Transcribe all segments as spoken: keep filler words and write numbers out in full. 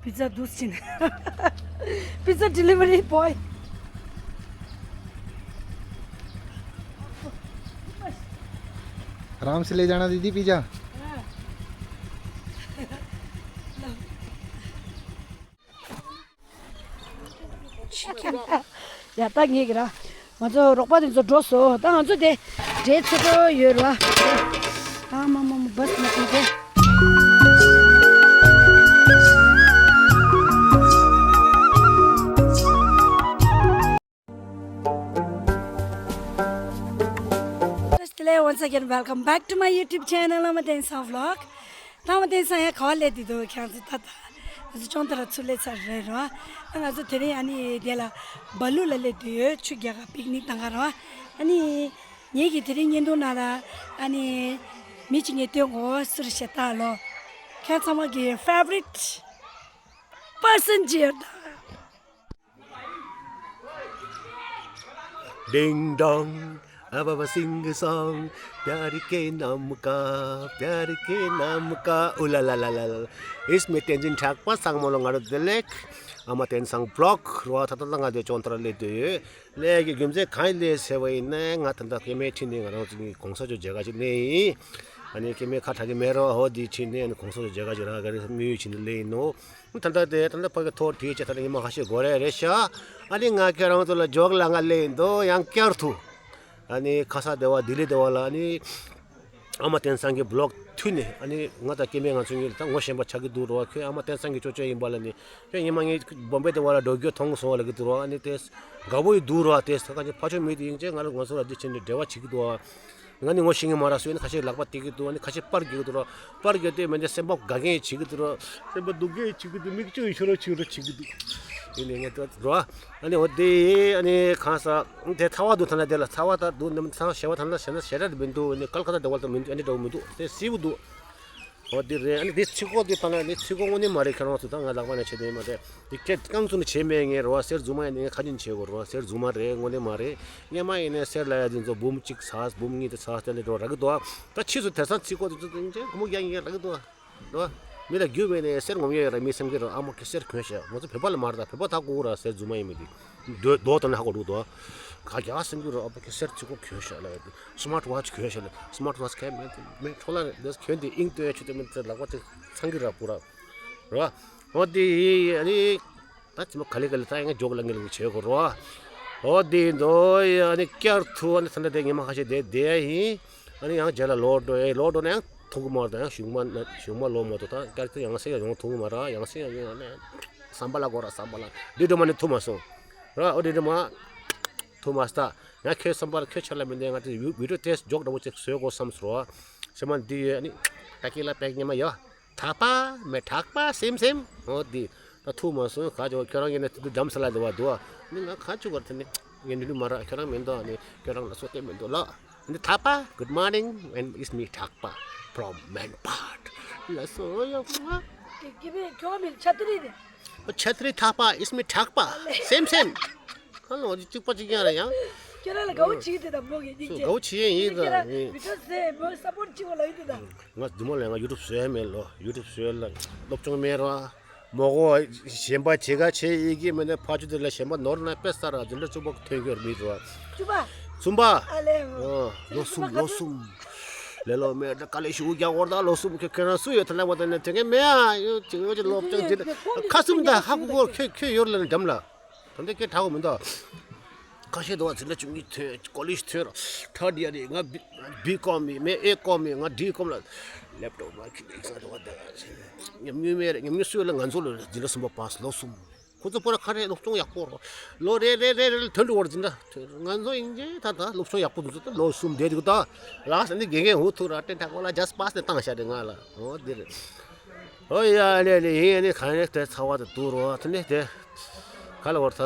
पिज्जा दूस चिन। Pizza delivery boy. आराम से ले जाना दीदी पिज्जा। ཡ་ད་ངེད་ཀྱི་ར། ང་ཚོ་རོགས་པ་དེ་ཚོ་འགྲོ་སོང་། ད་ང་ཚོ་དེ་འདྲའི་ཚེ་འགྲོ་ཡོད་ར། ཨ་མ་མ་མ་བས་མ་ཐུག་གོ། Today once again welcome back to my YouTube channel. ཨ་མ་བསྟན་སང་vlog. ད་ཨ་མ་བསྟན་སང་ཡ་ག་བ་སླེབས་བསྡད་འདུག་ཁྱེད་ཚོ་ད་ལྟ། ང་ཚོ་ཅོང་ཏ་ར་ཚུར་སླེབས་ཚར་རེད་རོ། ད་ང་ཚོ་དེ་རིང་ཨ་ནི་དེ་ལ་བ་ལུ་ལ་སླེབས་བསྡད་ཡོད། ཆུ་རྒྱག་ག་པིག་ནིག་བཏང་ག་རོ། ཨ་ནི་ངེད་ཀྱི་དེ་རིང་བརྙན་ཐུང་ནང་ལ་ཨ་ནི་མི་གཅིག་ངས་སྟོན་གོ་སུ་རེད་ཤེས་ད་ལོ། ཁྱེད་ཚང་མ་གི་favorite passenger ད། Ding dong, a baba sing a song, pyar ke naam ka, pyar ke naam ka, ooh la la la la la. It's me Tenzin Thakpa, Sangmolo ngaro delek, ama Tensang vlog, rwa tata nga de chontra le de. Le ge gumze kai le se wai ne, nga tanda ke me thin ne ngaro tsingi kongsa jo jaga ji ne. Ani ke me kha tha ke me ro ho di thin ne, ani kongsa jo jaga ji ra ga mi chin le no. ད་ལྟ་དེ་ད་ལྟ་ཕ་གི་ཐོག་བྲིས་བྱས་ད་ལྟ་ཉི་མ་ཁ་ཤས་འགོར་རེ་རེད་ཤག་ཨ་ནི་ང་ཁྱེད་རང་ཚོ་ལ་འཇོག་ལ་ང་སླེབས་འདུག་ཡང་བསྐྱར་དུ། ཨ་ནི་ཁ་ས་སྡེ་བ་ལྡི་ལི་སྡེ་བ་ལ་ཨ་ནི་ཨ་མ་བསྟན་སང་གི་བློག་མཐུད་ནས་ཨ་ནི་ང་དང་སྐྱེ་དམན་ང་ཚོ་གཉིས་ད་ངོ་ཤེས་པ་ཆགས་ཀྱི་འདུག་རོ། ཁྱོད་ཨ་མ་བསྟན་སང་གི་ཅོ་ཅོ་ཡིན་པ་ལ་ནི་ཁྱོད་ཉི་མ་ངས་བོམ་བེ་སྡེ་བ་ལ་འགྲོ་རྒྱུ་མཐོང་སོང་བ་ལ་གི་འདུག་རོ། ཨ་ནི་དེ་དགའ་པོ་ཡི་འདུག་རོ། དེ་ས་ཁ་ཕ་ཆོས་མི་དེ་ཡིན་ཅེ་ང་ལ་ང་ཚོ་ལ་འདི་བྱས་ནས་འབྲེལ་བ་བྱེད་ཀྱི་འདུག་ང་ནི་ངོ་ཤེས་ངེས་མ་ར་སུ་ཡིན་ཁ་ཤས་ལག་པ་བཏེག་གི་འདུག་ཨ་ནི་ཁ་ཤས་པར་རྒྱག་གི་འདུག་ར། པར་རྒྱག་དུས་མི་འདི་སེམས་པ་དགའ་མཁན་བྱེད་ཀྱི་འདུག་ར། སེམས་པ་སྡུག་མཁན་བྱེད་ཀྱི་འདུག་མིག་ཆུ་ཡི་ཤོ་རོ་ཆུ་རོ་བྱེད་ཀྱི་འདུག་ཡིན་ནའི་ངས་ལྟོས་ར། ཨ་ནི་འོ་དེ་ཨ་ནི་གང་ས་དེ་ཚ་བ་འདུག་ཐ་ན་དེ་ལ་ཚ་བ་ད་འདུག་ནམ་ཚང་ཞེ་བ་ཐ་ན་ཞེ་ན་ཞེ་དྲག་མི་འདུག་ཨ་ནི་ཀལ་ཀ་ད་དེ་བ་ད་མི་འདུག་ཨ་ནི་འདྲ་བོ་མི་འདུག་དེ་སིའུ་འདུག་འོ་དེ་རེད། ཨ་ནི་དེ་ཚིག་གོ་དེ་ཐ་ན་ནི་ཚིག་གོ་དངོས་གནས་མ་རེད། ཁྱེད་རང་ཚོ་ད་ང་ལག་པ་ནས་བྱེད་དེ་མ་རེད། དེ་སྐད་རྐང་ཚུགས་ནས་བྱེད་མེད་ངས་རོ། གསེར་རྫུན་མ་ཡིན་ནས་ངས་ཁ་ཉིན་བྱེད་དགོས་རོ། གསེར་རྫུན་མ་རེད། དངོས་གནས་མ་རེད། སྔོན་མ་ཡིན་ནས་གསེར་ལ་ཡ་དེ་ཚོ་འབུམ་གཅིག་ཚར་འབུམ་གཉིས་དེ་ཚར་དེ་ལས་འགྲོ་རག་གི་འདུག་ད་ཕྱིས་སུ་དེང་སང་ཚིག་གོ་དེ་ཚོ་དེ་ཚོ་སྒོར་མོ་བརྒྱ་ཡིན་རག་གི་འདུག་འགྲོ། མི་ལ་རྒྱུས་མེད་ནས་གསེར་ངོམ་ཡོད་ར་མི་སེམས་ཀྱི་ར། ཨ་མ་ཁྱེད་གསེར་གྱོན་ཤག་ང་ཚོ་བོད་པ་ལ་མ་རེད། ད་བོད་པ་ད་ལྐུགས་ར། གསེར་རྫུན་མ་ཡིན་མི་དེ་རྡོ་རྡོ་དང་ནི་ཧ་གོ་འདུག་དོ། ག་རྒྱ་སེམས་ཀྱི་ར། ཨ་མ་ཁྱེད་གསེར་ཚིག་གོ་གྱོན་ཤག་ལ་ཡ་དེ་སི་མ་ཊི་ཝ་ཆི་གྱོན་ཤག་ལ། སི་མ་ཊི་ཝ་ཆི་ག་མེད་དེ་མེད་འཕྲོ་ལ་རེད། འདི་གྱོན་དེ་ཨིང་ཏོ་ཡ་ཆུ་དེ་མེད་དེ་ལག་པ་དེ་ཚང་གི་ར་པུ་ར་ར། འོ་དེ་ཨ་ནི། ད་ཅི་མ་ག་ལེ་ག་ལེ་ད་ཡང་འཇོག་ལ་ངེས་ལུགས་བྱེད་དགོས་རོ། འོ་དེ་འདོ་ཡ་ནི་བསྐྱར་དུ་ཨ་ནི་ད་ལྟ་དེ་ཉི་མ་ཁ་ཤས་དེ་བསྡད་ཡིན། ཨ་ནི་ཡང་རྗེས་ལ་ལོག་འགྲོ་ཡ་ལོག་འགྲོ་ན་ཡང་ཐུག་གི་མ་རེད། ད་ཡང་གཞུག་མ་གཞུག་མ་ལོག་མ་ཐུབ། ད་བསྐྱར་དུ་ཡང་སེ་ཡང་ཡོང་ཐུབ་གི་མ་རེད། ཡང་སེ་ཡང་ཡོང་ན་བསམ་པ་ལ་གོ་ར་བསམ་པ་ལ་འདི་འགྲོ་མ་ནི་ཐུབ་མ་སོང་ར། འོ་འདི་འགྲོ་མ་ཐུབ་མ་སྟ། ཡང་ཁྱོད་བསམ་པ་ལ་ཁྱོད་ཆ་ལ་མི་འདུག་ང་དེ་བི་ཌིའོ་ཏེས་འཇོག་འདྲ་བོ་ཅིག་བཟོས་དགོས་བསམ་སོང་ར། སེམས་མ་འདི་ཡོད་ཨ་ནི་ད་ཀི་ལ་པེག་ཉི་མ་ཡོད། ཐག་པ་མེ་ཐག་པ་སེམས་སེམས། འོ་དེ་ད་ཐུག་མ་སོང་། ཁ་ཅོ་ཁྱོད་རང་ཡིན་ན་དེ་དུས་འགྲམ་ས་ལ་འདི་བ་འདུག་ནི་ང་ཁ་ཅུ་གར་དེ་ནི་ངས་འདི་འདྲ་མ་ར། ཁྱོད་རང་མི་འདུག་ནི་ཁྱོད་རང་ལ་སོ་དེ་མི་འདུག་ལ། ནི་ཐག་པ། Good morning and it's me ཐག་པ་from Manpad. ལ་སོ་ཡོ། དེ་གི་བས་ཁྱོད་མི་ཆ་ཏི་རི་དེ། ཆ་ཏི་རི་ཐག་པ། It's me ཐག་པ། སེམས་སེམས། ཁ་ལོ་གཅིག་པ་གཅིག་རྐྱང་རེད་ཡང་། ཁྱེད་རང་ལ་དགའ་བོ་བྱེད་ཀྱི་དེ་དང་མོ་གི་སྙིང་རྗེ། དགའ་བོ་བྱེད་ཡིན་ད་ཁྱེད་རང་ཡིན། བི་ཏོ་སེ་མོ་སབ་པོར་བྱེད་དགོས་ལབ་ཡོད་དེ་དང་། ང་འདི་མོ་ལ་ང་ཡུ་ཊུབ་བཟོ་ཡ་མེད་ལོ། ཡུ་ཊུབ་བཟོ་ཡ་ལ་སློབ་སྦྱོང་མེད་ར། མོ་གོ་གཞན་པ་བྱེད་ག་བྱེད་ཡི་གེ་མེད་ན་ཕ་ཆུ་དེ་ལ་གཞན་པ་ནོར་ན་དཔེ་ས་ར་འཛིན་གྲྭ་བཅུ་པ་ཐོན་གྱི་ཡོད་མེད་ར། བཅུ་པ། གསུམ་པ། ཨ་ལེ་མོ། ལོ་གསུམ་ལོ་གསུམ། ལེ་ལོ་མེད་ད་ག་ལེ་ཞུ་རྒྱག་འོར་ད་ལོ་གསུམ་ཁྱོད་ཁྱོད་རང་སུ་ཡོད་ད་ལེ་བ་ད་ནས་དེ་གས་མེད་ཨ། ཡོད་ཅིག་ཡོད་ཅིག་སློབ་སྦྱོང་བྱེད་ཁྱོད་ཁ་གསུམ་ད་ཧ་གོ་གོ་ཁྱོད་ཁྱོད་ཡོད་ལ་ནི་འགྲམ་ལ། ད་ལྟ་སྐད་གྲགས་མི་འདུག་ཁ་ཤས་འདུག་བ་འཛིན་གྲྭ་བཅུ་གཉིས་ཐོན་ཀོ་ལེཇ་ཐོན་ར་ཐར་ཌི་ཡར་རེད། ང་བི་བི་ཀོམ་ཡིན། མེད་ཨེ་ཀོམ་ཡིན། ང་ཌི་ཀོམ་ལ་ལེབ་ཊོབ་ལ་ཁྱི་ལེགས་ས་འདུག་བ་ད་ཉམས་མྱོང་མེད་རེད། ཉམས་མྱོང་སུ་ཡོད་ལ་ང་ཚོ་ལ་འཛིན་གྲྭ་གསུམ་པ་པཱ་སི་ལོ་གསུམ། ཁོ་ཚོ་པོ་ར་ཁ་རེ་སློབ་སྦྱོང་ཡག་པོ་རོ་ལོ་རེ་རེ་རེ་རེ་ཐོན་འགྲོ་བར་འཛིན་གྲྭ་ང་ཚོ་ཡིན་གྱི་ད་ད་སློབ་སྦྱོང་ཡག་པོ་འདུག་ད་ལོ་གསུམ་བསྡད་འདུག་ད་ལགས་ནི་དགེ་རྒན་འུ་ཐུག་ར་ཏན་ཏན་ཁོ་ལ་ཇ་སི་པཱ་སི་ནས་བཏང་བཞག་རེད་ང་ལ། འོ་འདི་རེད། ཨོ་ཡ་ཨ་ལེ་ཨ་ལེ་ཡིན། ཨ་ནི་གང་ཡིན་དེ་ཚ་བ་དེ་འདུག་རོ། དེ་ནི་དེ་ག་ལ་བར་ཐ་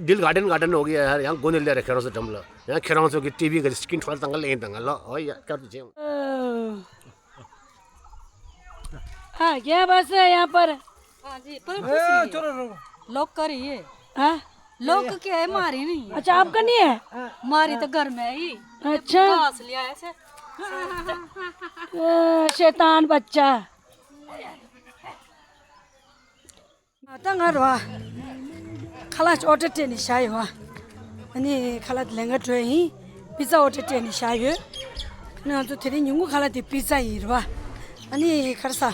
དིལ་ག་ཌན་ག་ཌན་འོག་ཡ་ཡང་སྒོ་ནས་སླེབས་རེད། ཁྱེད་རང་ཚོ་འགྲམ་ལ་ཡང་ཁྱེད་རང་ཚོ་གི་ཊི་ཝི་གི་སི་ཀི་རིན་ཧྲོལ་བཏང་ག་ལེན་དང་ལ། ཨོ་ཡ་བསྐྱར་དུ་བྱེད། हाँ, क्या बस है यहाँ पर? हाँ जी, पर कुछ नहीं है। लोग कर ही है। हाँ? लोग क्या है, हमारी नहीं है। अच्छा, आपका नहीं है? हमारी तो घर में है ही। अच्छा। घास लिया ऐसे। अ, शैतान बच्चा। ད་ང་རོ། ཁ་ལག་ཨོ་ཌར་སྤྲད་ནས་བཞག་ཡོད། ཨ་ནི་ཁ་ལག་དེ་ལེན་ག་འགྲོ་ཡིན། པི་ཛ་ཨོ་ཌར་སྤྲད་ནས་བཞག་ཡོད། ང་ཚོ་དེ་རིང་ཉིན་གུང་ཁ་ལག་དེ་པི་ཛ་ཡིན་རེད་བ། ཨ་ནི་ཁ་ས།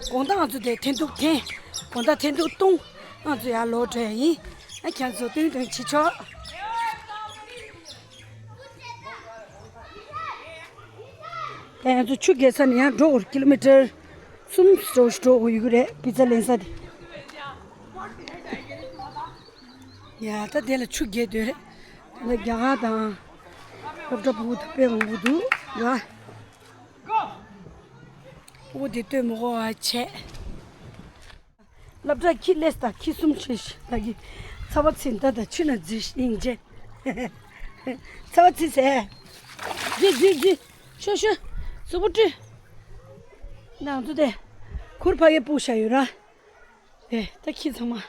དགོང་དག་ང་ཚོ་དེ་འཐེན་ཐུག་འཐེན། དགོང་དག་འཐེན་ཐུག་བཏུང་། ང་ཚོ་ཡར་ལོག་འགྲོ་ཡ་ཡིན། ཨ་ཁྱེད་ཚོ་སྟོན་སྟོན་བྱེད་ཆོག་ད་ང་ཚོ་ཆུ་རྐྱལ་ས་ནས་ཡར་འགྲོ་དགོས་རེད། ཀི་ལོ་མི་ཊར་གསུམ་འགྲོ་འགྲོ་དགོས་ཡོད་ཀྱི་རེད། པི་ཛ་ལེན་ས་དེ། ཡ་ད་དེ་ལ་ཆུ་རྐྱལ་སྡོད་རེད། ད་ལྟ་རྒྱ་གར་དང་། སློབ་གྲྭ་ཕྲུ་གུ་དང་དཔེ་མང་པོ་འདུག་ཡ། ཕྲུ་གུ་དེ་སྟོན་མི་དགོས་པ་བྱས། སློབ་གྲྭ་ཁྱི་ལས་དང་ཁྱི་གསུམ་ཆོས་ཤིག་ད་གི། ཚ་བ་ཚིན་ད་ད་ཆུ་ན་རྫི་ཤིང་རྗེ། ཚ་བ་ཚིན་ཟེར། རྫི་རྫི་རྫི། ཤོ་ཤོ། གཟུགས་པོ་བཀྲུས། ནང་དུ་དེ། གུར་ཕ་གི་སྤུ་བཞག་ཡོད་ར། དེ་ད་ཁྱི་ཚང་མ།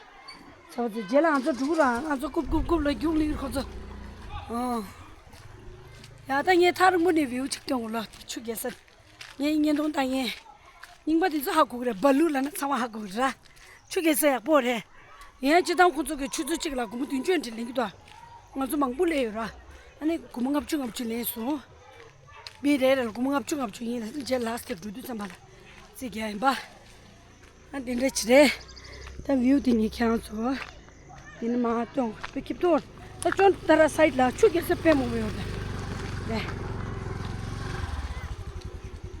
ཚ་བ་ཚིན་རྗེས་ལ་ང་ཚོ་འགྲོ་ར། ང་ཚོ་རྐུབ་རྐུབ་རྐུབ་ལ་རྒྱུག་ལིར་ཁོ་ཚོ། ཨོ། ཡ་ད་ངས་ཐག་རིང་པོ་ནས་བིའུ་ཅིག་སྟོན་གོ་ལ་ཆུ་རྐྱལ་ས། ངའི་བརྙན་ཐུང་ལྟ་མཁན། རྙིང་པ་དེ་ཚོ་ཧ་གོ་གི་རེད། སྦ་ལུག་ལབ་ན་ཚང་མ་ཧ་གོ་གི་རེད། ཆུ་རྐྱལ་ས་ཡག་པོ་རེད། ཡང་སྤྱི་བཏང་ཁོ་ཚོ་གི་ཆུ་ཚོད་གཅིག་ལ་སྒོར་མོ་བདུན་ཅུ་ཡན་ལེན་གྱི་འདུག་ང་ཚོ་མང་པོ་ལེན་ཡོད་ར། ཨ་ནི་སྒོར་མོ་ལྔ་བཅུ་ལྔ་བཅུ་ལེན་སོང་། མི་རེ་རེ་ལ་སྒོར་མོ་ལྔ་བཅུ་ལྔ་བཅུ་ཡིན་ལ་རྗེས་ལ་སི་ཏེ་འགྲོ་དུས་ཙམ་པ་ལ་རྩིས་རྒྱག་ཡིན་པ། ཨ་འདི་འདྲ་ཅི་རེད། ད་བིའུ་དེ་ངས་ཁྱེད་རང་ཚོ། ཡིན་ན་མ་གཏོང་བའི་ཁྱིམ་ཐོག་ད་ཅོན་ཏ་ར་སའིད་ལ་ཆུ་རྐྱལ་ས་དཔེ་མང་པོ་ཡོད་ད། ལེ།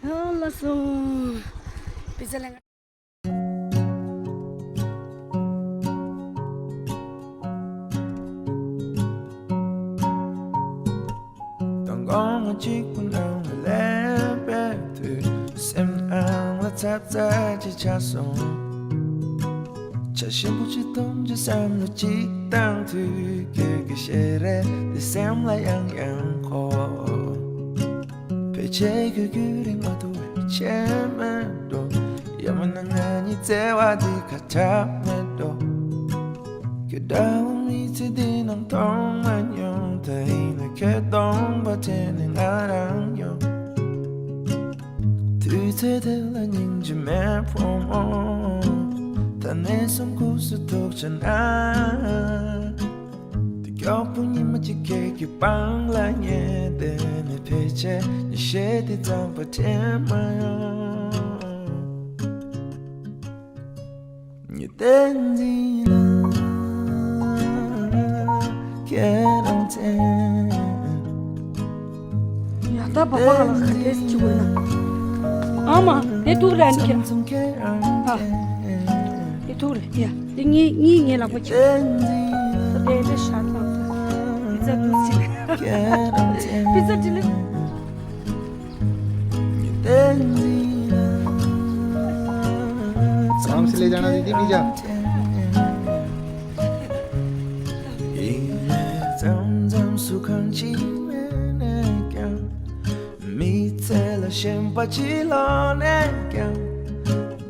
ཨ་ལ་སོ། པི་ཛ་ལེན། དང་དགོང་མོ་གཅིག་པུ་ནང་ལ་སླེབས་པའི་དུས། སེམས་ནང་ལ་ཚ་ཚ་ཅིག་ཆགས་སོང་། ཇ་ཞིམ་པོ་ཅིག་འཐུང་རྒྱུ་བསམ་བློ་ཅིག་བཏང་དུས། ཁྱོད་ཀྱི་ཞལ་རས་འདི་སེམས་ལ་ཡང་ཡང་འཁོར། ཕལ་ཆེར་ཁྱོད་ཁྱོད་རིང་མ་ཐུང་བའི་ཆེ་མེད་འགྲོ། ཡང་མིན་ན་ང་གཉིས་བརྩེ་བ་འདི་ཁ་ཁྲ་མེད་འགྲོ། ཁྱོད་འདྲ་བོ་མི་ཚེ་འདི་ནང་མཐོང་མ་མྱོང་། ད་ཡིན་ན་ཁྱོད་སྟོང་པ་དྲན་ནས་ང་རང་ཡོང་། དུས་ཚོད་དེ་ལ་སྙིང་རྗེ་མེད་བུ་མོ། ད་ནས་བཟུང་ཁུག་སུ་ཐུག་ཆ་ན། དེ་མགྱོགས་པོ་ཉི་མ་གཅིག་ཁྱེད་ཀྱི་པང་ལ་ཉལ་བསྡད་ནས། ཕལ་ཆེར་ཉི་ཤེལ་དེ་ཙམ་པ་དྲན་མ་ཡོང་། ངས་བསྟན་འཛིན་ལ་ཁྱེད་རང་མཚན། ཡ་ད་བ་པ་ལ་ཁ་ཏེས་ཅི་དགོས་ན། ཨ་མ་དེ་ཐུག་རེད་ཨ་ནི་ཁྱེད་རང་། ཨ་དེ་ཐུག་རེད་ཡ། དེ་གཉིས་གཉིས་ངའི་ལག་པ་ཁྱེད། དེ་དེ་ཤ་ཐང་། པི་ཛ་འདུག་ཅི། པི་ཛ་དྲི་ལེ། कौन सी ले जाना दीदी पिज़्ज़ा? མི་ཚེ་ལ་ཞེན་པ་ཅི་ལོག་ནས་ཀྱང་།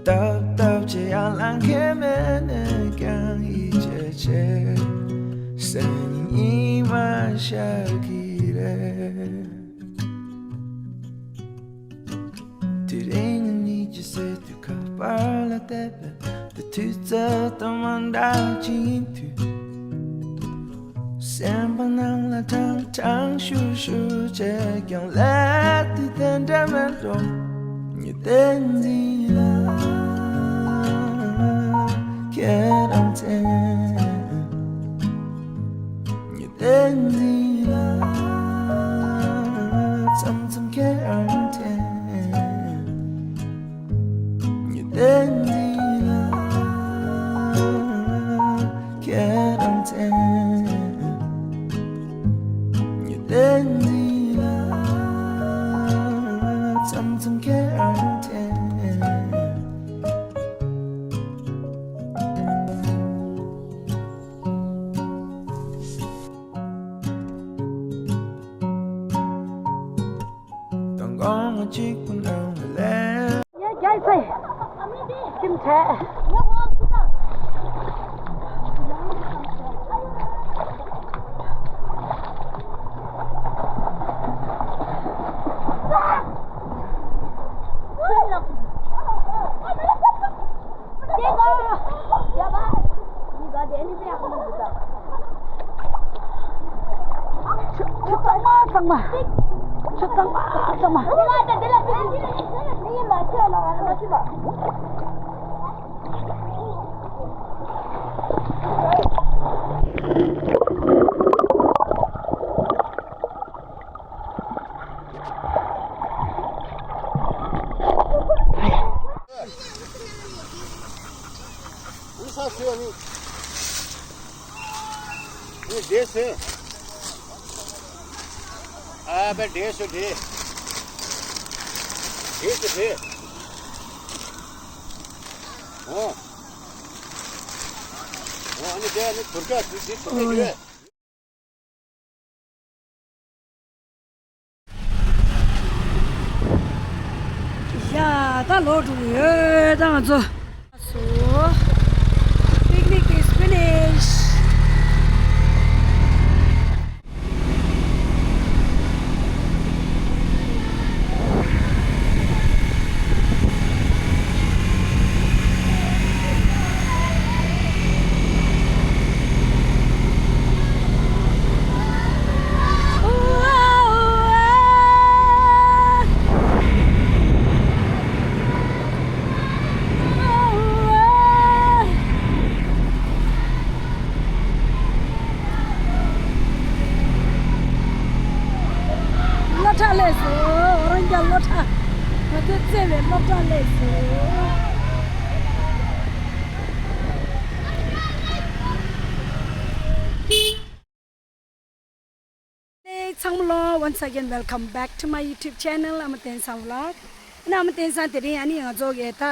ཏག་ཏག་ཅི་ཡང་ལང་ཁེ་མེད་ནས་ཀྱང་། ཡིད་ཆེས་ཆེ་སེམས་ཉིད་མ་ཤར་གི་རེད། དེ་རིང་ཉིད་ཀྱི་སེམས་དུ་ཁ་པར་ལ་བལྟས་པས། དེ་དུས་ཚོད་དང་མ་འདྲ་ཅིག་ཡིན་དུས། སེམས་པ་ནང་ལ་ཁྲང་ཁྲང་ཤུར་ཤུར་བྱས་ཀྱང་། ལས་དེ་དེ་འདྲ་མེད་འགྲོ། ངས་བསྟན་འཛིན་ལ་ཁྱེད་རང་མཚན། ངས་བསྟན་འཛིན་ལ་མཚམས་མཚམས་ཁྱེད་རང་མཚན། ངས་བསྟན་འཛིན་ལ་ཁྱེད་རང་མཚན། ངས་བསྟན་འཛིན་ལ་མཚམས་མཚམས་ཁྱེད་རང་མཚན། དང་དགོང་མོ་གཅིག་པུ་ནང་ལ་སླེབས། ཡ་རྒྱལ་ཚེ། ཁྱིམ་ཚེ། ཆུ་གཙང་མ་གཙང་མ། ཡ། ད་ལོག་འགྲོ་གི་ཡོད། ད་ང་ཚོ། So, picnic is finished. སློབ་གྲྭ་སླེབས་སོང་། རང་རྒྱལ་སློབ་གྲྭ། ང་ཚོའི་བརྩེ་བའི་སློབ་གྲྭ་སླེབས་སོང་། Hey, ཚང་མ་ལོ། Once again, welcome back to my YouTube channel, Ama Tensang Vlog. ཨ་ནི་ཨ་མ་བསྟན་སང་དེ་རིང་ཨ་ནི་ང་ཚོ་གི་ད་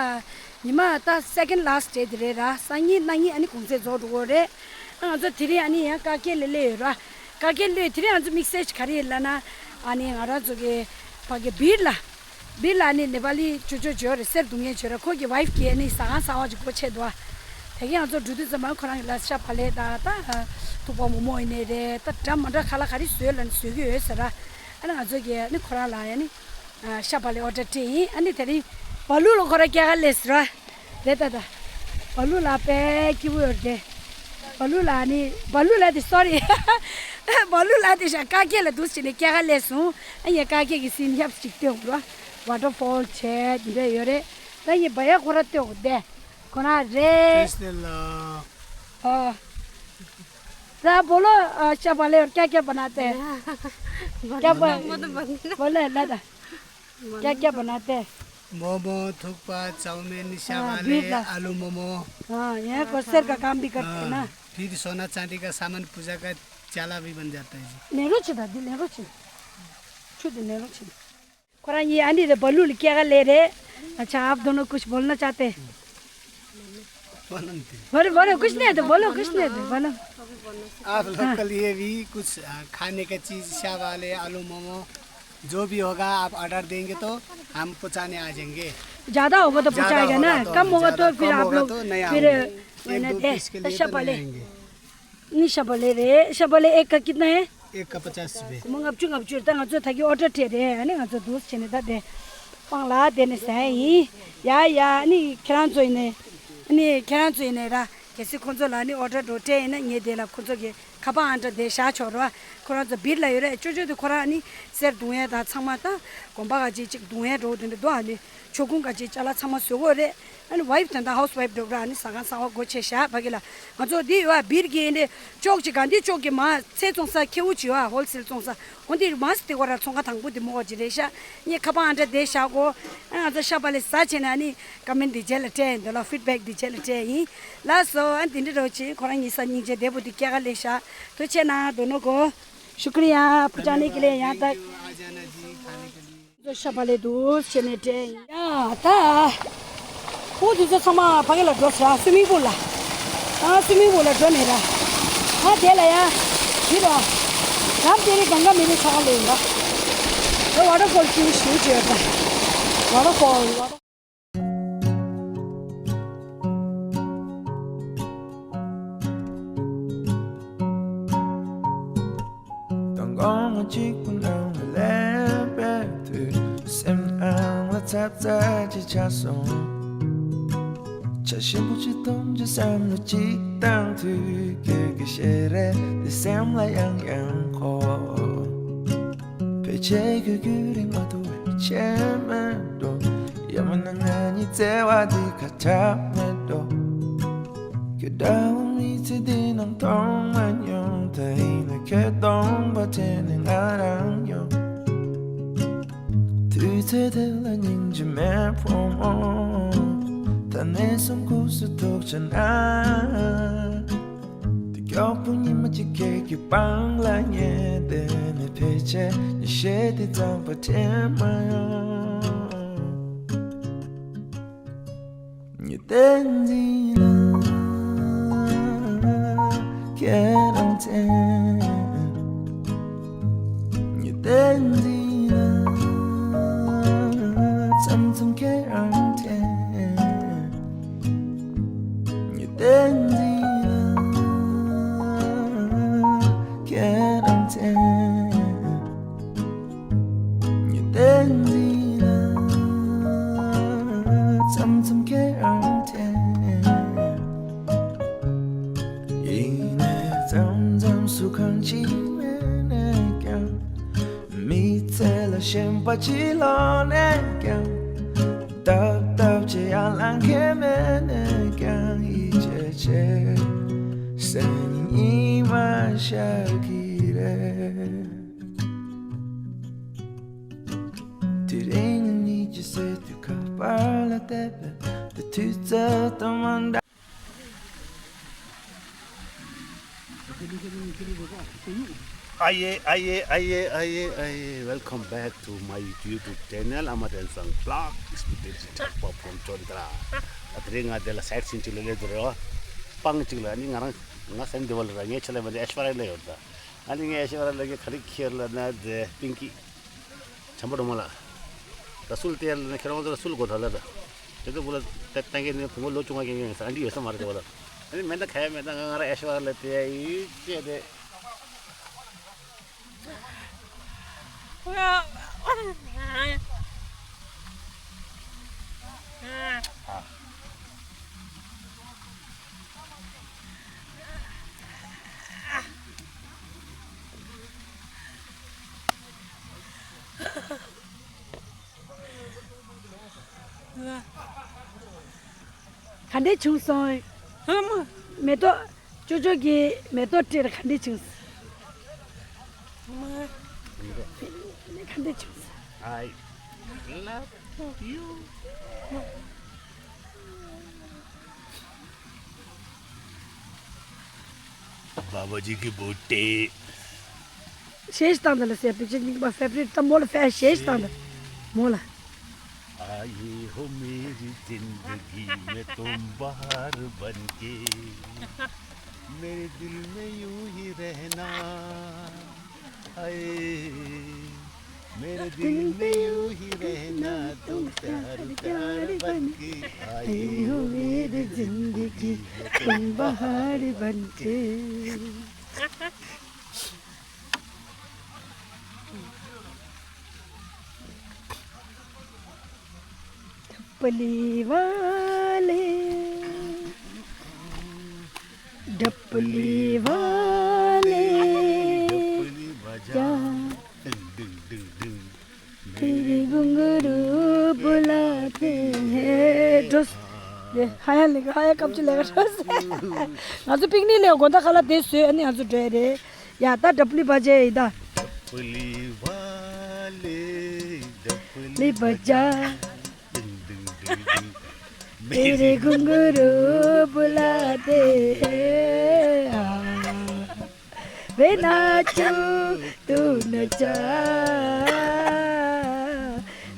ཉི་མ་ད་second last day དེ་རེད་ར། སང་ཉིན་གནངས་ཉིན་ཨ་ནི་གུང་སེང་རྫོགས་འགྲོ་གི་རེད། ཨ་ང་ཚོ་དེ་རིང་ཨ་ནི་ཡང་ཀ་ཁེ་ལ་སླེབས་ཡོད་ར། ཀ་ཁེ་སླེབས་དེ་རིང་ང་ཚོ་དམིགས་བསལ་ཞིག་ག་རེ་ཡིན་ལབ་ན། ཨ་ནི་ང་རང་ཚོ་གི་ཕ་གི་བིར་ལ། བིར་ལ་ཨ་ནི་ནེ་པ་ལི་ཅོ་ཅོ་ཅོ་རེད། གསེར་རྡུང་མཁན་ཅོ་ར། ཁོ་གི་wife གི་ཨ་ནི་ཟ་ཁང་གསར་པ་ཅིག་སྒོ་ཕྱེ་འདུག་ཨ། དེ་གི་ང་ཚོ་འགྲོ་དུས་ཙམ་པ་ཁོ་རང་གི་ལ་ཤ་བག་ལེབ་དང་ད་ཐུག་པ་མོག་མོག་ཡིན་ནའི་རེད། ད་འདྲ་མ་འདྲ་ཁ་ལག་ག་རེ་བཟོས་ལབ་ན་བཟོ་གི་ཡོད་ཟེར་ར། ཨ་ནི་ང་ཚོ་གི་ཨ་ནི་ཁོ་རང་ལ་ཨ་ནི། ཤ་བག་ལེབ་order སྤྲད་ཡིན། ཨ་ནི་དེ་རིང་བ་ལུ་ལ་ཁོ་རང་སྐྱེལ་ག་སླེབས་ར། རེད་ད་ད། བ་ལུ་ལ་དཔེ་སྐྱིད་པོ་ཡོད་རེད། བ་ལུ་ལ་ནི་བ་ལུ་ལ་དེ་sorry། བ་ལུ་ལ་དེ་ཤ་ཀ་ཁེ་ལ་འདུག་བྱས་ནས་སྐྱེལ་ག་སླེབས་སོང་། ཨ་ཡ་ཀ་ཁེ་གི་སིན་ཧྱབ་ཅིག་སྟོན་དགོས་ར། waterfall བྱས་དེ་འདྲ་ཡོད་རེད། ད་ཡིན་བ་ཡ་ཁོ་རང་སྟོན་དགོས་དེ། ཁོ་རང་རེད། ཨ། ད་བ་ལུ་ཤ་བག་ལེབ་སྐྱེལ་སྐྱེལ་བ་ན་དེ། སྐྱེལ་བ། བ་ལུ་ལ་ད། क्या क्या बनाते हैं? मोमो, थुक्पा, चाउमिन, हाँ, स्याबाले, भी था। आलू मोमो। हाँ, यहाँ को सर का काम भी करते हैं ना। हाँ, फिर सोना चांदी का सामान, पूजा का चाला भी बन जाता है जी। नेहरू छिदा, दी नेहरू छिदा। छु दी नेहरू छिदा। कोरा ये आनी रे बलू क्या का ले रे? अच्छा, आप दोनों कुछ बोलना चाहते हैं? बोलो, बोलो, कुछ नहीं है तो बोलो, कुछ नहीं है तो बोलो। आप लोग के लिए भी कुछ, आ, खाने का चीज, स्याबाले, आलू मोमो, जो भी होगा, आप ऑर्डर देंगे तो हम पहुंचाने आ जाएंगे। ज्यादा होगा तो ज्यादा पहुंचाएगा ना, होगा तो कम होगा ज्यादा, तो फिर कम आप होगा लोग तो नहीं फिर आएंगे। एक दो पीस के लिए तो नहीं आएंगे। नी शबले रे, शबले एक का कितना है? एक का पचास रुपए। म ङाप ཅུ་ངབ་ཅུ་ད་ང་ཚོ་ད་གི་ཨོ་ཌར་སྤྲད་རེད། ཨ་ནི་ང་ཚོ་འདུག་བྱས་ནས་ད་དེ་སྤང་ལ་དེ་ནས་ཟ་ཡིན། ཡ་ཡ། ཨ་ནི་ཁྱེད་རང་ཚོ་ཡིན་ནས། ཨ་ནི་ཁྱེད་རང་ཚོ་ཡིན་ནས་ར། གལ་སྲིད་ཁོང་ཚོ་ལ་ནི་ཨོ་ཌར་འགྲོ་སྤྲད་ཡིན་ན་ངས་དེ་ལ་ཁོང་ཚོ་གི་ཁ་པར་ཨང་གྲངས་དེ་བཞག་ཆོག་ར། ཁོ་རང་ཚོ་བིར་ལ་ཡོད་རེད། ཅོ་ཅོ་དེ་ཁོ་རང་ནི་གསེར་རྡུང་ཡས་དང་ཚང་མ་ད་དགོན་པ་ག་ཅིག་ཅིག་རྡུང་ཡས་འགྲོ་དེ་འདྲ་འདུག་ཨ་ནི་ཆོ་གུང་ག་ཅིག་ཅ་ལག་ཚང་མ་བཟོ་གི་ཡོད་རེད། ཨ་ནི་ཝའིཕ་དེ་འདྲ་ཧའུ་སི་ཝའིཕ་འགྲོ་གི་ར། ཨ་ནི་ཟ་ཁང་གསར་པ་སྒོ་ཕྱེ་བཞག་ཕ་གི་ལ། ང་ཚོ་འདི་ཡོད་ཨ་བིར་གི་ཨ་ནི་ཅོག་ཅིག་ག་འདི་ཅོག་གི་མ་ཚལ་བཙོང་ས་ཁེའུ་ཅིག་ཡོད་ཨ། ཧོལ་སེལ་བཙོང་ས། འོ་འདི་མ་སི་དེ་གོ་ར་ཚོང་ཁང་དང་པོ་འདི་མོ་གོ་ཅིག་རེད་ཤག་ངས་ཁ་པར་ཨང་གྲངས་དེ་བཞག་གོ། ཨ་ང་ཚོ་ཤ་བག་ལེབ་ཟ་བྱས་ནས་ཨ་ནི་ཀོ་མེན་འདི་རྗེས་ལ་སྤྲད་ཡིན། འདི་ལ་ཕིཌ་བེག་འདི་རྗེས་ལ་སྤྲད་ཡིན། ལགས་སོ། ཨ་འདི་འདྲ་རོ་ཅིག་ཁོ་རང་ཉིད་ས་སྙིང་རྗེ་བདེ་པོ་འདི་སྐྱེལ་ག་སླེབས་ཤག་ཐུགས་རྗེ་ཆེ་གནང་། དོ་ནོ་གོ། ཤུ་ཀྲི་ཡ། ཕུ་ཅ་ནི་ཀི་ལེ་ཡ་ད། ཤ་བག་ལེབ་འདུག་བྱས་ནས་སྤྲད་ཡིན། ཡ་ད། ཁོང་དེ་ཚོ་ཚང་མ་ཕ་གི་ལ་འགྲོ་ཟེར། སུ་མིང་པུལ་ལ། ཨ་སུ་མིང་པུལ་ལ་འགྲོ་ནས་ར། ཨ་དེ་ལ་ཡ། འདི་ར། རམ་དེ་རི་གང་ག་མི་རི་ཚ་ག་ལེ་ཡིན་ར། ཨ་ཝ་ཊར་ཕོལ་ཅིག་ཞུ་བྱས་ར། ཝ་ཊར་ཕོལ། ཝ་ཊར། དང་གོང་མ་གཅིག་པུ་ནང་ལ་སླེབས་པའི་དུས། སེམས་ནང་ལ་ཚབ་ཚ་ཅིག་ཆགས་སོང་། བྱ་ཞིམ་པོ་ཅིག་འཐུང་ཅིག་བསམ་བློ་ཅིག་བཏང་དུས། ཁྱོད་ཀྱི་ཞལ་རས་འདི་སེམས་ལ་ཡང་ཡང་འཁོར། བྱེད་དགོས་རྒྱུ་རིང་མ་ཐུ་བའི་ཆེ་མེད་འགྲོ། ཡ་མ་ན་ང་གཉིས་བརྩེ་བ་འདི་ཁ་ཆག་མེད་འགྲོ། ཁྱོད་འདྲ་བོ་མི་ཚེ་འདི་ནང་མཐོང་མ་མྱོང་། ད་ཡིན་ན་ཁྱོད་སྟོང་པ་དྲན་ནས་ང་རང་ཡོང་། དུས་ཚོད་དེ་ལ་སྙིང་རྗེ་མེད་ཕོ་མོ། ད་ནས་བཟུང་ཁུག་སུ་ཐུག་ཆ་ན། དེ་མགྱོགས་པོ་ཉི་མ་གཅིག་ཁྱེད་ཀྱི་པང་ལ་ཉལ་བསྡད་ནས་ཕལ་ཆེར་ཉི་ཤེལ་དེ་གཙང་པ་དྲན་མ་ཡོང་། ཉི་ཟླ་འཛིན་ལ་ཁྱེད་རང་དྲན། ཉི་ཟླ་འཛིན་ལ་མཚམས་མཚམས་ཁྱེད་རང་དྲན། ཉི་ཟླ་འཛིན་ལ་ཁྱེད་རང་དྲན། ཉི་ཟླ་འཛིན་ལ་མཚམས་མཚམས་ཁྱེད་རང་དྲན། ཡིན་ནའི་མཚམས་མཚམས་སུ་གང་ཅི་མེད་ནས་ཀྱང་། མི་ཚེ་ལ་ཞེན་པ་ཅི་ལོག་ནས་ཀྱང་། ཏག་ཏག་ཅེས་ཡར་ལངས་མཁན་མེད་ནས་ཀྱང་། ཡིད་ཆེས་བྱེད་སེམས་ཉིན་ཉི་མ་ཤར་གྱི་རེད། དེ་རིང་ཉིད་ཀྱི་སེམས་དུ་ཁ་པར་ལ་བལྟས་པས། དེ་དུས་ཚོད་དང་མ་འདྲ། ཨ་ཡེ་ཨ་ཡེ་ཨ་ཡེ་ཨ་ཡེ་ཨ་ཡེ། Welcome back to my YouTube channel Amatensan Vlog Expedition Talk from Chondra. ཨ་དེ་རིང་ང་དེ་ལ་སའིཊ་སིན་ཅིག་ལ་སླེབས་འདུག་རེད་བ། སྤང་གཅིག་ལ་ཨ་ནི་ང་རང་ང་སན་དེ་བ་ལ་ར་ངའི་ཆ་ལ་མ་དེ་ཨེཤ་ཝ་ར་ལ་ཡོད་ད། ཨ་ནི་ངའི་ཨེཤ་ཝ་ར་ལ་གི་ག་རེ་ཁྱེར་ལ་ན་དེ་པིང་ཀི། བྱམས་པ་སྒྲོལ་མ་ལགས། ད་སུལ་ཏེ་ལ་ནི་ཁྱེད་རང་ཚོ་ལ་སུལ་དགོས་ད་ལ་ད། དེ་ཚོ་བུ་ལ་ད་ཏན་ཀེ་ནི་བུ་མོ་ལོ་ཆུང་བ་ཀེ་ཡོད་ས་ཨན་ཏི་ཡོད་ས་མ་རེད་དེ་བ་ལ། ཨ་ནི་མེ་ད་ཁ་ཡ་མེ་ད་ང་ང་ར་ཨེ་ཤ་བ་ལ་དེ་ཡ་ཡི་ཅེ་དེ། ག་འདྲས་བྱུང་སོང་། ཧ་མ། མེ་ཏོག་ཅོ་ཅོ་གི་མེ་ཏོག་སྤྲད་ག་འདྲས་བྱུང་སོང་། ཧ་མ། ག་འདྲས་བྱུང་སོང་། I love you. बाबा जी की बूटी। ཤེས་སྟངས་དེ་ལ་ཟེར་པི་ཅི་གཉིས་པ་ཕེ་བ་རིཊ་ད་མོ་ལ་ཕེ་ཤེས་སྟངས་དེ་མོ་ལ། आए हो मेरी जिंदगी में तुम बहार बन के, मेरे दिल में यूं ही रहना। हाय, मेरे दिल में यूं ही रहना तुम प्यार प्यार बन के। आई हो मेरी जिंदगी में तुम बहार बन के। डपली वाले, डपली वाले, जा। तेरे घुंघरू बुलाते हैं। ཌོས། ཧ་ཡ་ལེ་ཧ་ཡ་ཀབ་ཅི་ལེ་ཌོས། ང་ཚོ་པིག་ནིག་ལེ་དགོང་དག་ཁ་ལག་དེ་བཟོས་ཨ་ནི་ང་ཚོ་འགྲོ་ཡ་རེད། ཡ་ད་ཌབ་ལི་བ་ཇེ་ཡི་ད། ཌབ་ལི་བ་ལེ། ཌབ་ལི་བ་ཇ། ཌིང་ཌིང་ཌིང་ཌིང་། मेरे घुंघरू बुलाते हैं। वे नाचू तू नचा।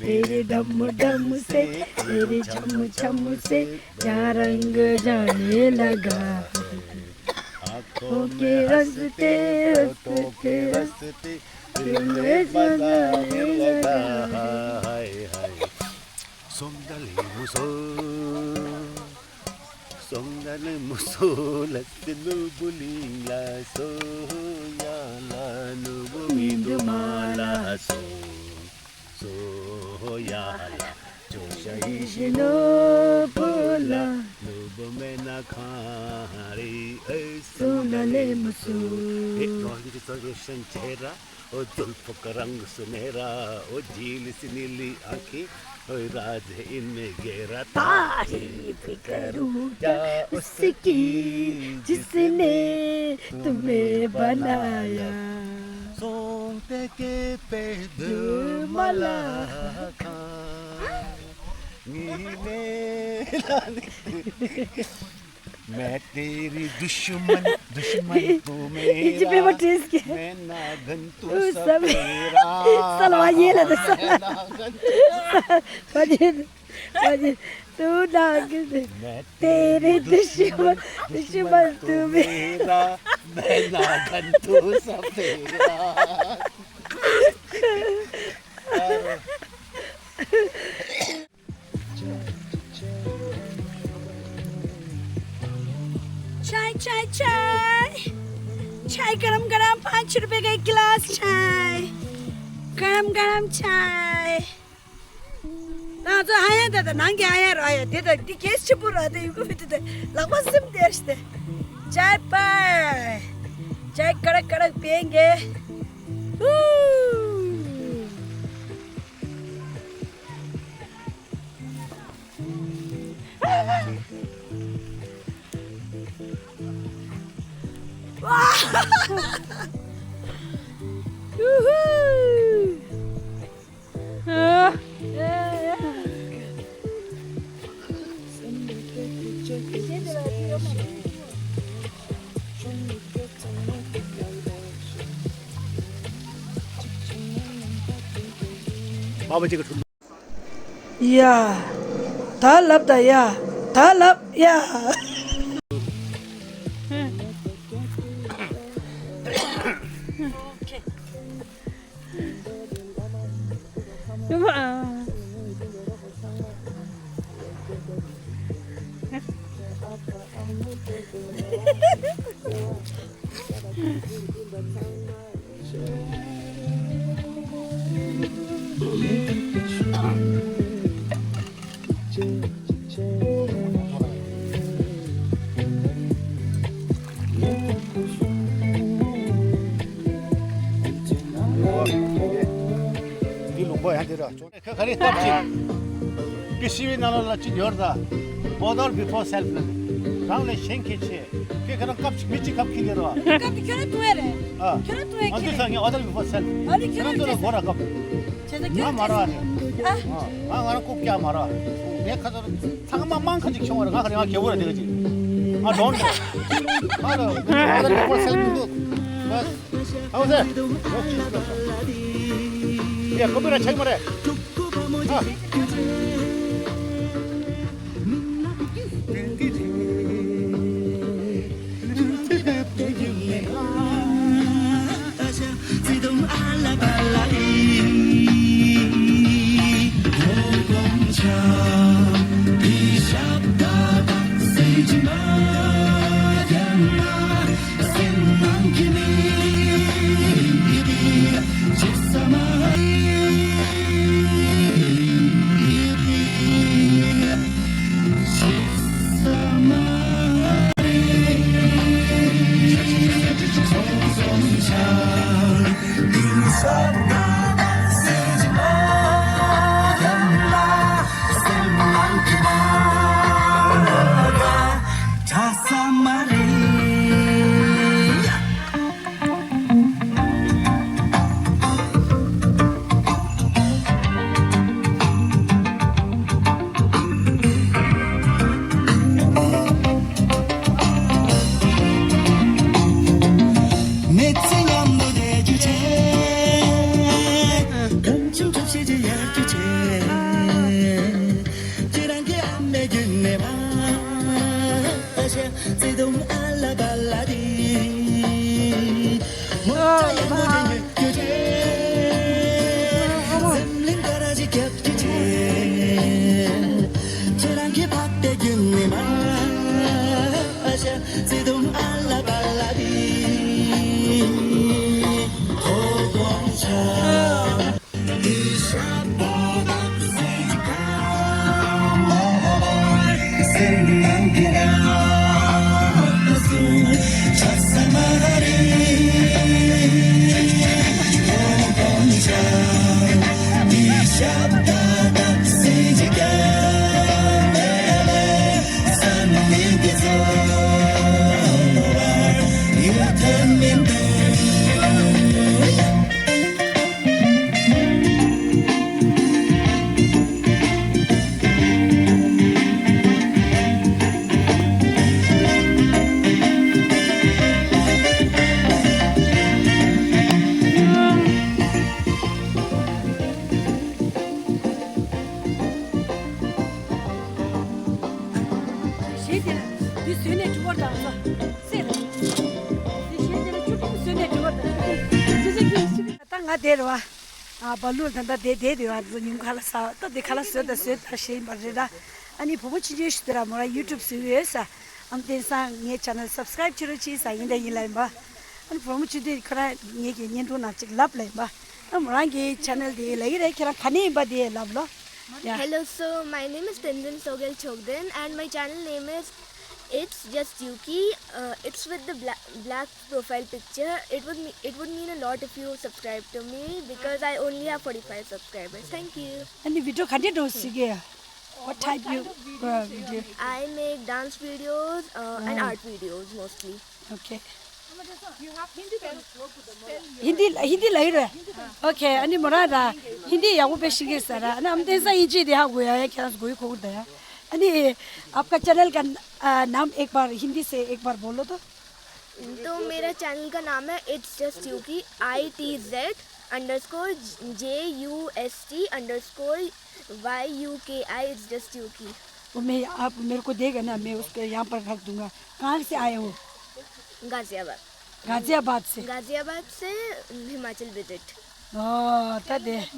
मेरे डम डम से, मेरे छम छम से, क्या रंग जाने लगा। आंखों के रास्ते, होठों के रास्ते, दिल में बसाने लगा। हाय, हाय। Songdale muso, songdale muso, latinu buling la so ya la nu bu mi du ma la so, so ya la, jo sha ishi no bu la, nu བུ་མེད་ན་གང་རེད། ཨེ་སུ་ན་ལེ་མ་སུ། ཨེ་རོ་ཧིན་གྱི་ཚོ་རེ་ཤན་ཆེ་ར། ཨོ་ཛུལ་ཕུ་ཀ་རང་སུ་ནེ་ར། ཨོ་ཇི་ལི་སི་ནི་ལི་ཨ་ཁི། ཨོ་ར་ཛེ་ཨིན་མེ་གེ་ར། ཏཱ་རི་ཕི་ཀ་རུ་ཀྱ་ཨུ་སི་ཀི་ཇི་སི་ནེ་ཏུ་མེ་བ་ན་ཡ། སོང་ཏེ་ཀེ་པེ་དུ་མ་ལ་ཁང་། ངི་མེ་ལ་ནི། मैं तेरी दुश्मन, दुश्मन तू मेरा। ये जी पे वो ड्रेस के। मैं ना गंतु सवेरा। सलवा ये ला तो सलवा। मैं ना गंतु सवेरा। बाजे, बाजे, तू ना गंतु। मैं तेरी दुश्मन, दुश्मन तू मेरा। मैं ना गंतु सवेरा। चाय, चाय, चाय। चाय गरम गरम, पाँच रुपए का एक गिलास चाय। गरम गरम चाय। ना तो आया दादा, नांगे आया रो आया। दे दे, दे केस चुप रहा दे, युको भी दे दे। लगवा सिम देश दे। चाय पाय। चाय कड़क कड़क पियेंगे। Woo! ཡ། ད་ལབ་ད་ཡ། ད་ལབ་ཡ། འདི་ལུང་པ་ཡང་འདི་ར། ཁྱོད་ག་རེ་སྐབས་གཅིག་ཀི་སི་བི་ནང་ལོགས་ལ་གཅིག་ཡོད་ར། Bother before self ལ། རང་ལས་གཞན་གྱིས་ཆེ། ཁྱོད་ཁྱོད་རང་སྐབས་གཅིག་མི་གཅིག་སྐབས་ཁྱེར་ཡོད་ར། སྐབས་དེ་ཁྱོད་རང་ཐུང་བས་རེད། ཨ། ཁྱོད་རང་ཐུང་བས་ང་ཁྱེར་འདི་ས་ངས་order before self། ཨ་ནི་ཁྱོད་ཁྱོད་རང་རང་ཚོ་ལ་ཚེ་སྒོ་ར་སྐབས། བྱས་ཙང་ང་ཁྱོད་མ་ར་རེད། ཨ། ང་ང་རང་ལྐུགས་ཀྱག་མ་ར། ངས་ཁ་ཚོར་ཚང་མ་མང་ཁ་ཅིག་བྱུང་བ་རེད། ང་ཁ་རེ་ང་རྒྱལ་པོ་ར་དེ་ག་ཅིག་ང་གྲོངས་རེད། ང་ལ་order before self མི་འདུག་བས། ཨའོ་ཟེར། ཡ་ཀོ་པི་ར་ཆག་མ་རེད། ཨ། མི་ཚེ་མཉམ་དུ་བསྡད་རྒྱུ་བྱས། གང་བྱུང་ཐབས་ཤེས་ཀྱིས་ཡར་རྒྱས་བྱས། ཁྱེད་རང་གི་ཨ་མའི་རྒྱུད་ནས་མ། བརྩེ་དུང་ཨ་ལ་པ་ལ་རི། ངོ་ཚ་ཡི་ངོ་རེ་ཉོས་རྒྱུ་རེད། འཛམ་གླིང་ག་ར་ཅིག་རྒྱབ་ཀྱི་བྱས། ཁྱེད་རང་གི་ཕ་དེ་རྒྱུད་ནས་མ། བརྩེ་དུང་ཨ་ལ་པ་ལ་རི། ཧོ་དགོང་ཆ། འདི་བཟོས་ནས་འགྲོ་བར་དང་ཟེར། འདི་གཞས་དེ་ལ་ཆུ་ཀྲིང་བཟོས་ནས་འགྲོ་བར་དང་ཟེར། ཅི་ཟེར་གྱི་ཡིན་ཞིག་ད་ང་དེ་རེད་བ། ཨ་བ་ལུ་ད་ལྟ་དེ་དེ་དེ་བ་ཚོ་ཉིན་ཁ་ལ་ས་ད་དེ་ཁ་ལ་བཟོས་ད་བཟོས་ད་ཞེས་ཡིན་པ་རེད་ད། ཨ་ནི་བུ་མོ་ཆུང་ཆུང་ཞིག་དེ་ར་མོ་ར་ཡུ་ཊུབ་བཟོས་ཡོད་ས། ཨམ་བསྟན་སང་ངའི་ཆེ་ནལ་སབ་སི་ཀ་རེབ་བྱེད་རོགས་བྱེད་ས་ཡིན་ད་ཡིན་ལ་ཡིན་པ། ཨ་ནི་བུ་མོ་ཆུང་དུས་ཁོ་རང་ངེད་ཀྱི་བརྙན་ཐུང་ནང་ཅིག་ལབ་ལ་ཡིན་པ། ཨ་མོ་རང་གི་ཆེ་ནལ་དེ་ལ་ཡི་རེད་ཁྱེད་རང་ག་ནས་ཡིན་པ་དེ་ལབ་ལོ། Yeah. Hello, so my name is Tenzin Sogel Chogden and my channel name is It's Just Yuki. Uh, it's with the bla- black profile picture. It would me- it would mean a lot if you subscribe to me because I only have forty-five subscribers. Thank you. ཨ་ནི་བི་ཌི་ཡོ་ག་འདྲས་འགྲོ་སྲིད་ཀྱི། What type you uh, video? I make dance videos uh, and art videos mostly. Okay. Hindi हिंदी लग रहा है। ओके, अनि मोरा रा हिंदी या वो पे शिगे सारा ना हम तेसा इंची दे हा गोया है क्या गोई को दया। अनि आपका चैनल का आ, नाम एक बार हिंदी से एक बार बोलो तो। तो मेरा चैनल का नाम है It's Just Yuki, I T Z underscore J U S T underscore Y U K I, it's just Yuki. वो मैं आप मेरे को देगा ना, मैं उसको यहाँ पर रख दूंगा। कहाँ से आए हो? गाजियाबाद। गाजियाबाद से। गाजियाबाद से हिमाचल विजिट। ओ, तदे।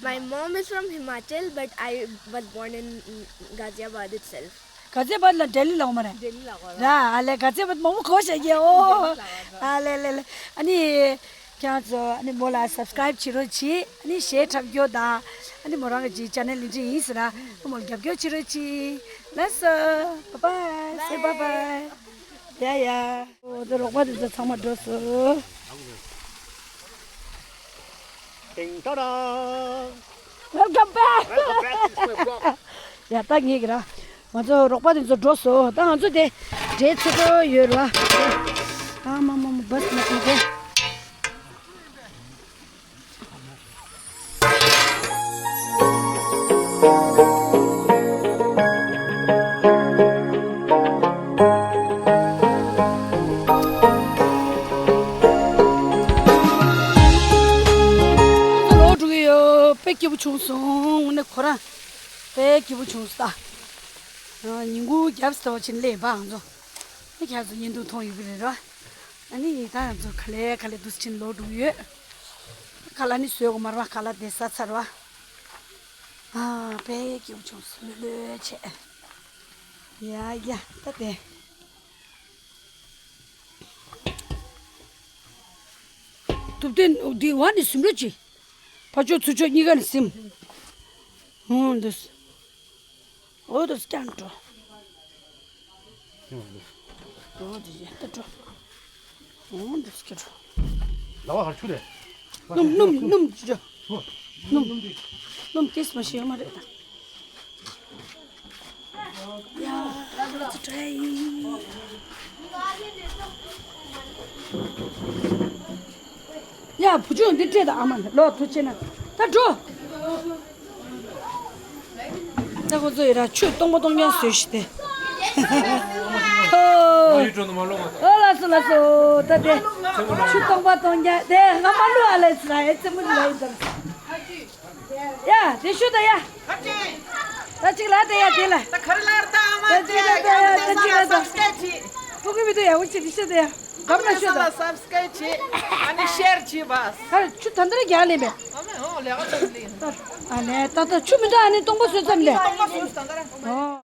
My mom is from Himachal, but I was born in Ghaziabad itself. Ghaziabad ला दिल्ली ला उमर है। दिल्ली ला उमर। रा, आले गाजियाबाद मोमो खोश है ये ओ। आले ले ले। अनि क्या जो अनि मोला सब्सक्राइब छिरो छि। अनि शेयर थप यो दा। अनि मोरंग जी चैनल लिंजी इस रा। मोल गप यो छिरो छि। लस, bye bye. Say bye bye. या या। ओ तो रोकवा दे तो छमा दोस्त। टिंग Tada. Welcome back. Welcome back to my vlog. ཡ་ད་ངེད་ཀྱི་ར། ང་ཚོ་རོགས་པ་དེ་ཚོ་འགྲོ་སོང་། ད་ང་ཚོ་དེ་འདྲའི་ཚེ་འགྲོ་ཡོད་ར། ཨ་མ་མ་མ་བས་མ་ཐུག་གི། ལོ་དྲུག་ཡོད། དཔེ་སྐྱིད་པོ་བྱུང་སོང་། དངོས་གནས་ཁོ་རང་དཔེ་སྐྱིད་པོ་བྱུང་སོང་ད། ཉིན་གུང་རྒྱབ་སྟོར་ཕྱིན་སླེབས་པ་ང་ཚོ། ཨ་ཁྱེད་ཚོ་བརྙན་ཐུང་མཐོང་ཡོད་པ་རེད་ར། ཨ་ནི་ད་ང་ཚོ་ག་ལེ་ག་ལེ་འདུག་ཕྱིན་ལོ་དྲུག་ཡོད། ཁ་ལག་ནི་བཟོས་གོ་མ་རེད་བ། ཁ་ལག་དེ་ཟ་ཚར་བ། ཨ་དཔེ་སྐྱིད་པོ་བྱུང་སོང་། ལྷོད་ལྷོད་བྱས། ཡ་ཡ་ད་དེ། ཐུབ་བསྟན་འདི་བ་ནི་ཟིན་རོ་ཅི། ཕ་ཆོས་ཚུ་ཆོས་གཉིས་ཀ་ནི་ཟིན། ཧུང་འདུས། འོ་འདུས་ཀྱང་འགྲོ། འོ་འདི་ཡ་ད་འགྲོ། འོ་འདུས་ཀྱང་འགྲོ། ལ་བ་ཧར་ཆུ་རེད། སྣུམ་སྣུམ་སྣུམ་ཅི་འགྲོ། སྣུམ་སྣུམ་ཏིས་མ་ཤེས་མ་རེད་ད། ཡ། ལ་ཚོ་ཏྲའི། ཡ་བུ་ཆུང་འདི་སྤྲད་དང་ཨ་མ་ལོག་ཐུག་ཆེ་ན་ད་འགྲོ། ད་ཁོ་ཚོ་ཡི་ར་ཆུ་སྟོང་པ་སྟོང་རྐྱང་བཟོས་ཤི་སྟེ། ཨོ་ལགས་སོ་ལགས་སོ། ད་དེ་ཆུ་སྟོང་པ་སྟོང་རྐྱང་དེ་ང་མ་ལུ་ཨ་ལས་སི་ར་ཨེ་ཙི་མུ་ལ་ཡི་དམ། ཡ་དེ་ཤོད་ད་ཡ། ད་ཅིག་ལ་ད་ཡ་དེ་ལ། ད་ག་རེ་ལ་ད་ཨ་མ་ད་ཅིག་ལ་ད་ཡ་ད་ཅིག་ལ་ད། སབ་སི་ཀ་རེབ་བྱེད། ཕྲུ་གུ་མི་འདུག་ཡ། འུ་ཅིག་དེ་ཤོད་ད་ཡ། གམ་ལ་ཤོད་ད། སབ་སི་ཀ་རེབ་བྱེད། ཨ་ནི་ཤེར་བྱེད་པ། ཨ་ཆུ་ད་འདི་ར་རྒྱག་ལེ་མེད། ཨ་མ་ཨོ་ལས་ཀ་ཚོ་ལེ། ཨ་ནི་ད་ད་ཆུ་མི་འདུག་ཨ་ནི་སྟོང་པ་བཟོས་ཙམ་ལས། སྟོང་པ་བཟོས་ད་འདི་ར། ཨོ།